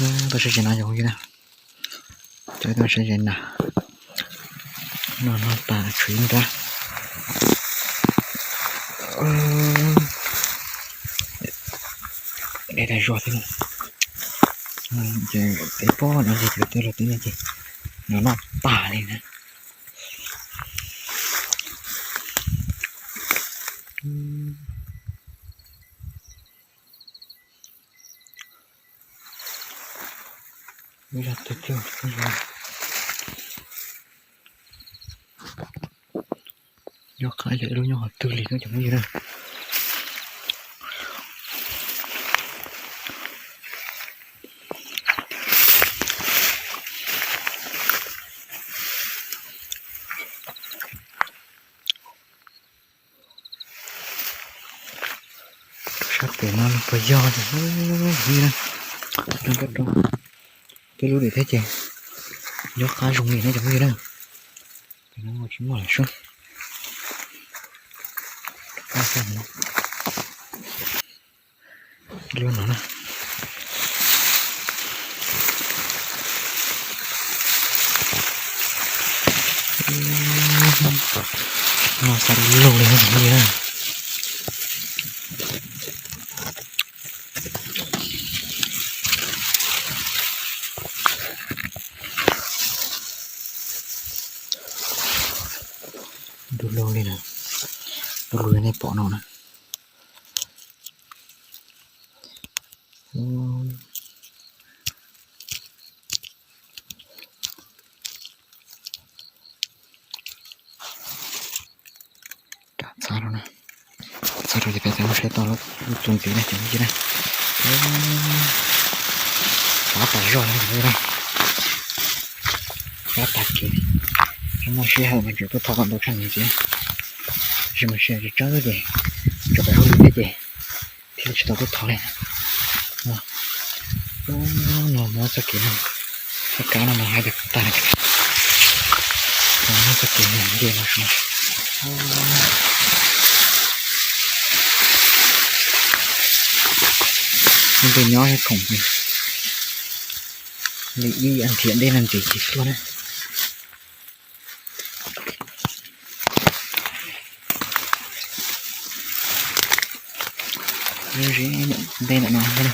Tuaj saib tsev nas cov phooj ywg na. Cov tuaj saib tsev nas. No no tas tshuav ib nrab. Dej tag zog thiab. Ces peb pob no ces cov tuaj luag teb no ces noj noj tas li na. Nyob qab yog ib lub nyob qhov twg li no cov phooj ywg na. Sab pem no los puas yog, peb lub dim thiab ces nyob qab zoo li no cov phooj ywg na. Tsis muaj lawm sub. Lub no na. No xa du lug li no cov phooj ywg na. Du lug li na, du lug li nej pom no na. Txhab rau na, txhab rau ces peb tau saib tau lub txuas ntxiv na cov phooj ywg na. Qab tas zog na cov phooj ywg na. Qab tag kev, tsis muaj sij hawm mas tseem tuaj thov kom ntau tshaj no ntxiv. Tsis muaj sij hawm tsawg ces tso pem hauj lwm thiab ces thiaj li tsis tau tuaj thov li. No muab txoj kev no, txoj kab no mas haib tag tag li. Muab txoj kev no nce no sub. Ub, npe nyob ib khoom li ib nrhiav dej no ntxiv ces tuaj na. Ntej ntawm no thiab na.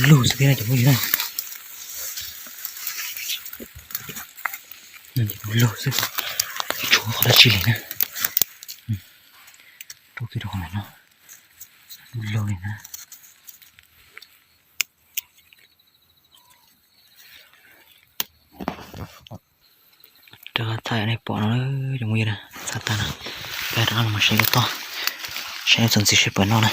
Lug xwb thiab cov phooj ywg na. Lug xwb, tshuav qhov dab tsi li na. Rau kiag rau qhov no, lug li na. Rau txhab nej pom no cov phooj ywg na, txhab tag na. Peb rov qab los saib lub toj, saib txuas ntxiv seb puas noj na.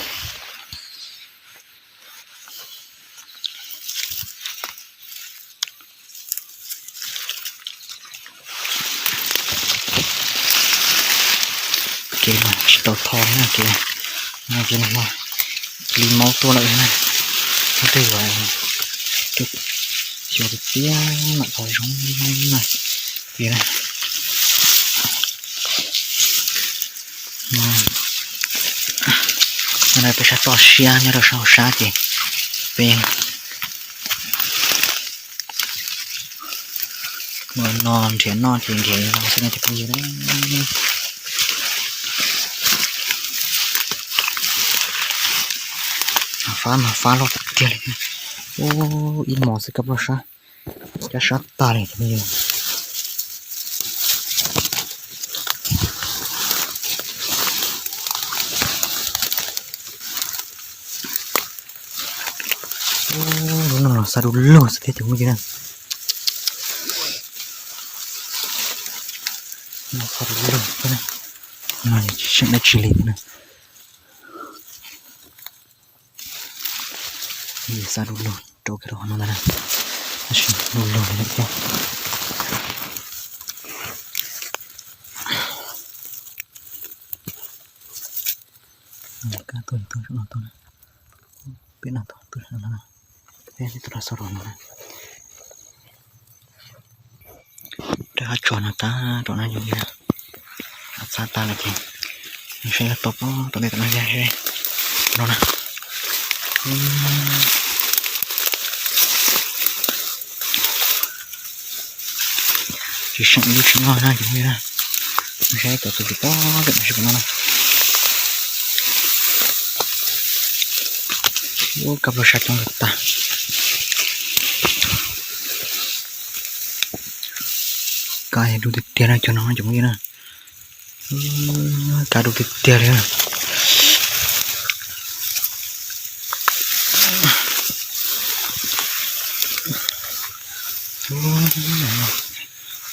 Kev no tsis tau tho li na, kev no ces nag hmo li maub tuaj lawm na. Tus twg xyuas tiag tiag mam tau zoo na. Ces na, peb sab toj siab nyob rau sab hauv sab ces peb mus no nrhiav noj ces nrhiav no xwb no cov phooj ywg. Fab mas fab loj tiag tiag li. Ub, ib hmos xwb kab ploj sab, cab sab tag li cov phooj ywg. Lub no los xa du lug xwb thiab cov phooj ywg na. Xa du lug thiab na. No tsis seem dab tsi li thiab na. Xa du lug rau kiag rau qhov no ntag na. Tab sis du lug li thiab. Kab tuaj tuaj no tuaj, peb no tuaj tuaj no, peb tuaj rau sau rau no. Rau qab tso no tag rau na yom. Qab tag lawm ces saib tau pob tau ntej tom no yog no na. Tsis seem ib lub tsis nyog na cov phooj ywg na. Saib cov tus tim pob ntawm no seb puas no na. Ua kab pluag sab coob tag. Kab du tiag tiag na cov no cov phooj ywg na. Kab du tiag tiag li.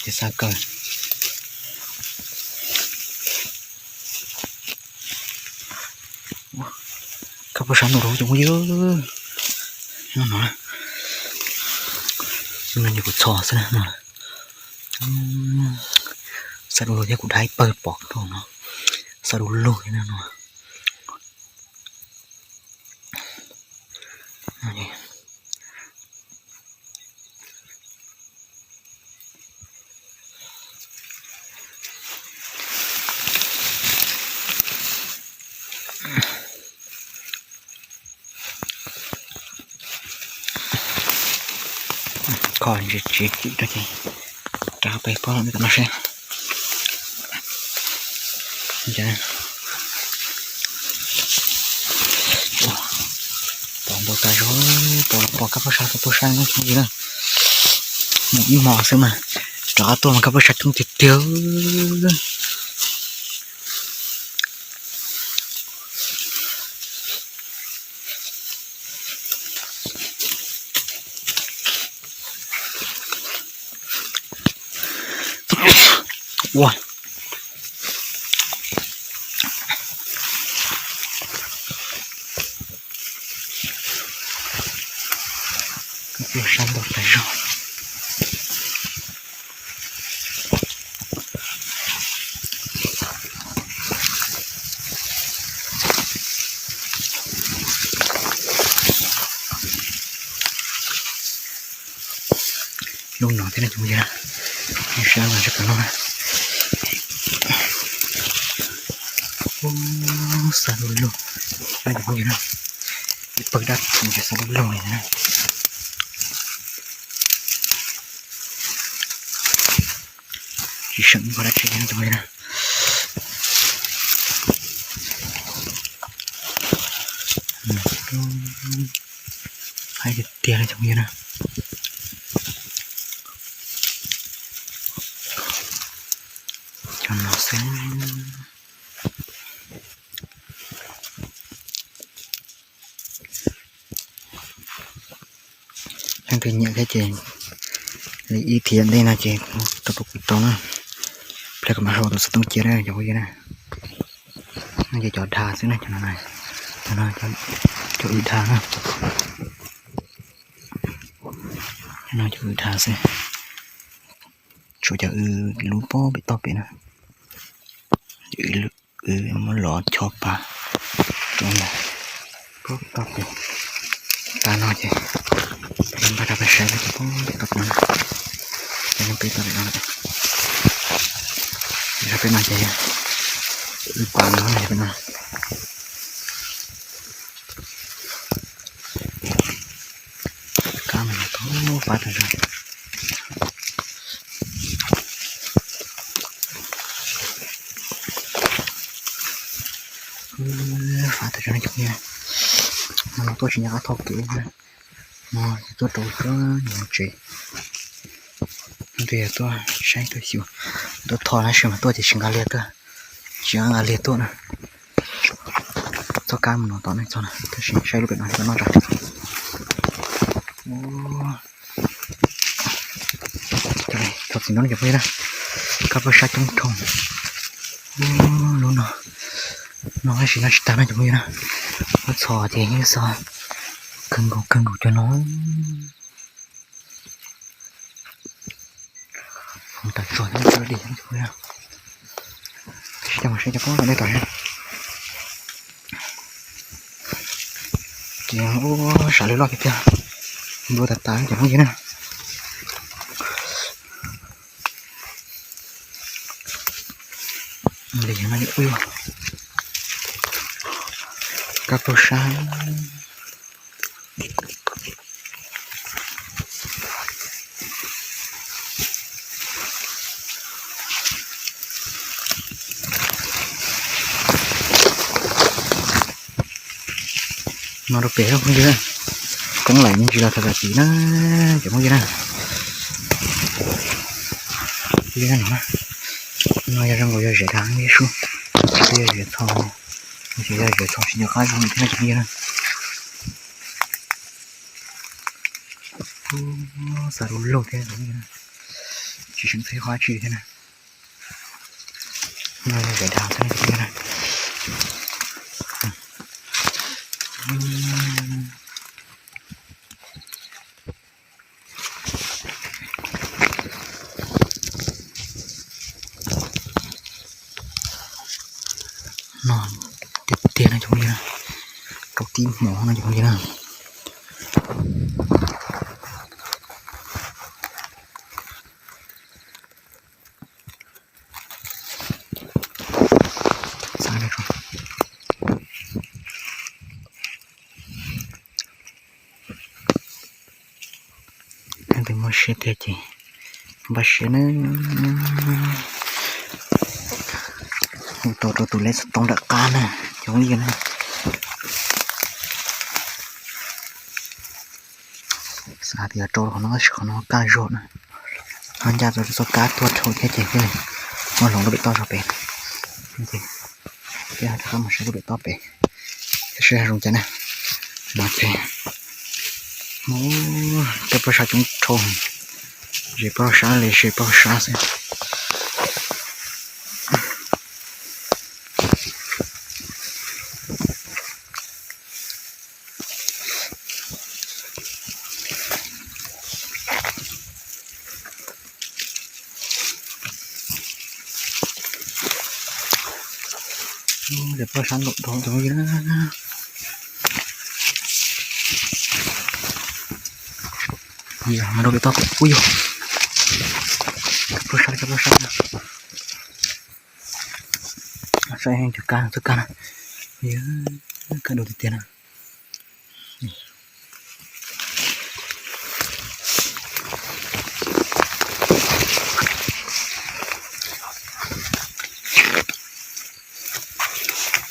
Ces xav kawg. Kab pluag sab ntuj rau cov phooj ywg. No, no, no ces kuv txhos xwb na no. Xav du lug thiab kuv dab ib pawg pom rau no. Xav du lug no. Kho tsis tsim rau ces rov pem pob tom no seb. Pom ntau tas zog, pom los pom kab pluag sab tuaj tuaj saib no cov phooj ywg na. Mus ib hmos xwb mas rov qab tuaj mas kab pluag sab coob tiag tiag. Ua kab pluag sab ntau tas zog. Lub no thiab na cov phooj ywg, saib mas seb puas no na. Xav du lug, saib cov phooj ywg na, ib pawg dab tsi xav du lug li na. Tsis seem ib qho dab tsi li cov phooj ywg na. Haib tiag tiag li cov phooj ywg na. Cov no xwb. Leej twg nyiam thiab ces li ib thiv ntej no ces tau rau kuv tau na. Pliag kuv mam sau tus xov tooj cia na cov phooj ywg na. No ces cov dha xwb na, cov no, cov w dha na. No cov w dha xwb. Tshuav cov w lub pob pem toj pem na. Cov w muab lov cho pas rau ntawm pob pem toj pem. Tas no ces peb npaj rau peb saib peb cov pob pem toj pem no. Peb toj pem no, peb no ces w pas no na peb no. Kab mas tau fab tas zog. Fab tas zog no cov phooj ywg. No tuaj tsis nco qab tho kev no, ces tuaj rau txog nyob tsev. Twb yog tuaj saib tuaj xyuas, tuaj tho tab sis mas tuaj ces tsis nqa liag tuaj, tsis nqa liag tuaj na. Txoj kab mus no tom nej txog na, tab sis saib lub pem no noj tso. Thov txim ntau cov phooj ywg na, kab pluag sab coob dhau. Lub no, no tab sis noj tsis tag no cov phooj ywg na. Lub txhos ces yeej xo kawg nkaus kawg nkaus cov no. Foom tas tsuag thiab cov phooj ywg. Sib coj mus saib cov pob tom nej tom na. Ces ua sam lwj loj tiag tiag, npua tas tas cov phooj ywg na. Li no, ui, kab puag sab. No rau pem phooj ywg, koob laim me ntsis los txog tim na, cov phooj ywg na. No yog zoo nkaus yog zem dag ib sub, yog zem txho, yog zem txho tsis nco qab zoo thiab cov phooj ywg na. Xav lug lug thiab, tsis seem txheeb qhov tsi thiab na. No yog zem dag xwb na. No tiag tiag no cov phooj ywg na, rau tib hmos no cov phooj ywg na. Leej twg muaj siab tiag ces npaj siab na. Hu tau rau tus lej xov tooj nram qab na, cov phooj ywg na. Xav tias rau qhov no tab sis qhov no kaj zog na. Ho ncaj rau txoj kab tuaj dhau thiab ces thiaj muab hloov lub pem toj zog pem. Ces peb ho rov qab mus saib lub pem toj pem thiab seb zoo cas na. No ces cov paj sab coob dhau, zem paj sab li zem paj sab xwb. Zem paj sab nkaum dhau cov phooj ywg na. Yog mas rau pem toj pem, ub yog, paj sab, paj sab na. Saib cov kab, txoj kab na, kaj dua tiag tiag na.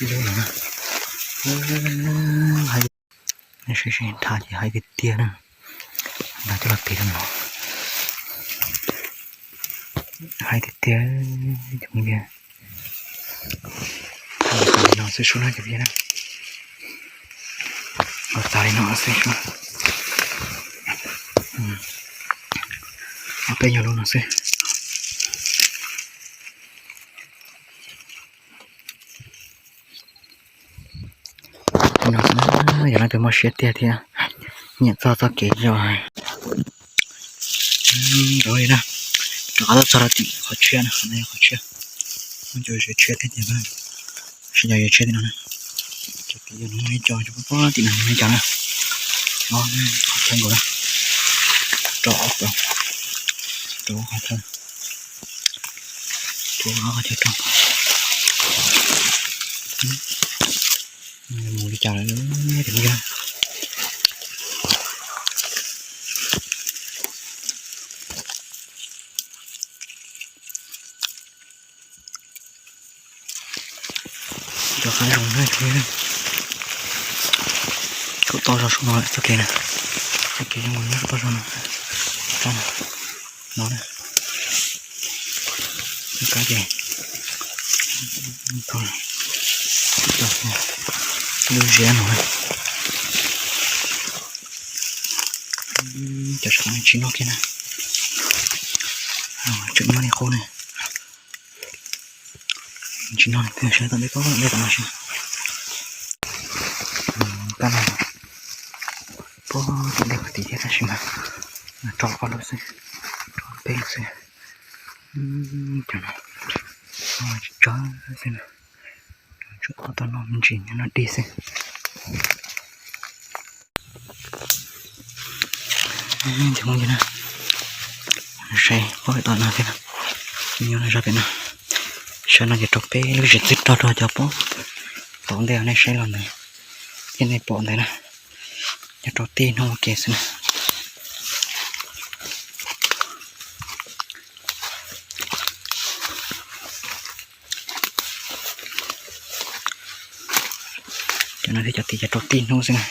Ib lub no, hais, saib seb dhau ces hais tiag tiag na. Ntawd coj los piv rau no. Hais tiag tiag, cov phooj ywg. Ua tas li no xwb sub na cov phooj ywg na. Ua tas li no xwb sub. Ob peb nyuag lub no xwb. Yog leej twg muaj siab tiag thiab nyiam txog txoj kev zog, rov li na, rov qab tuaj txog rau tim qhov tshiab na, qhov no yog qhov tshiab, muaj cov zes tshiab thiab ces, sib cov zes tshiab tim no na, cov tim no ib co, cov pab tim no ib co na, qhov thawj nkaus na, rau ob, rau ob qhov thawj, rau ob qhov chaw rau. Mus li cas lawm tim no. Cov qab zoo na, thaum toj zog sub no lawm txoj kev na, txoj kev zoo nyob toj zog no, no na, kab ces, lub ziab no, cov sab tsis noj kiag na, tseem nyob li qub ne. Tsis noj li, saib tom ntej, tom ntej tom no seb. Kab no puag tom ntej puag tid thiab tab sis mas tso ob lub xwb, tso peb lub xwb. Cov no tsis tsawg xwb na, tshuav ob tug noj me ntsis nyob no dig xwb. Cov phooj ywg na, saib puag tom no thiab, nyob zog pem no, Tsam no ces rau peb lub zes txij rog rau cov pob tod ntej nej saib los ntawd, thiab nej pom ntawd na, nyob rau tib hnub ua ke xwb na. Cov no thiab cov tid ces rau tib hnub xwb na.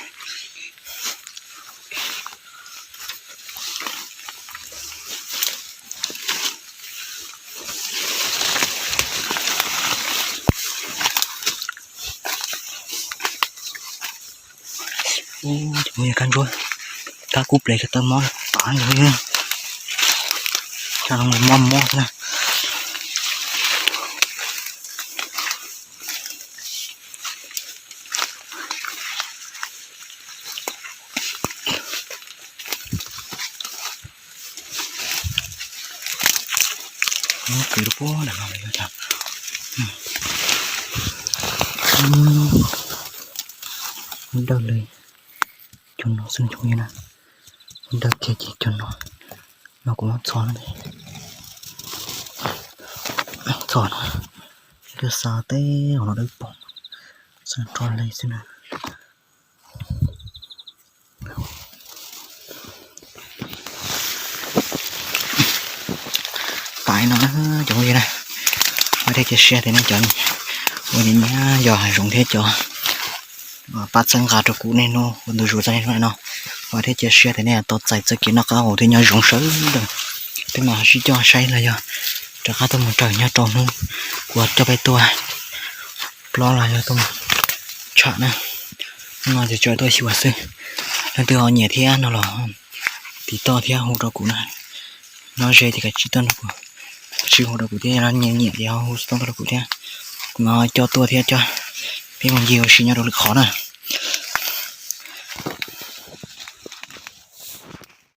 Cov kab ntsuab, kab kub ples cov tawb mob tav ntawd, cov no mob mob xwb na. Kwv lub puag nram no lawm yog cas, dawj li cov no xwb cov na, dawj kiag ces cov no, no kuv muab txhos no, txhos no, twb xa teb hauv no dawb paug, xa roj li xwb na. Tam no na cov phooj ywg na, ua thiab cia siab tias nej cov uas nyiam nyiam yos hav zoov thiab cov pab txhawb nqa rau kuv niaj hnub ua ntu zus txog niaj hnub no, ua thiab cia siab tias nej tau txais txoj kev noj qab haus thiab nyob zoo sawv daws. Peb mam sib coj saib los yog rov qab tuaj mus raws nyob rau hnub kuv coj peb tuaj plob los yog tuaj mus tsham na. Hnub no ces tsuas tuaj xyuas xwb, leej twg ho nyiam thiab no los tiv toj thiab hu rau kuv na. Nyob ze ces kav tsij tuaj nrog kuv, kav tsij hu rau kuv thiab, yog nyiam nyiam ces ho hu xov tooj tuaj rau kuv thiab, kuv mam coj tuaj thiab coj peb mus ncig ua si nyob rau lwm qhov na.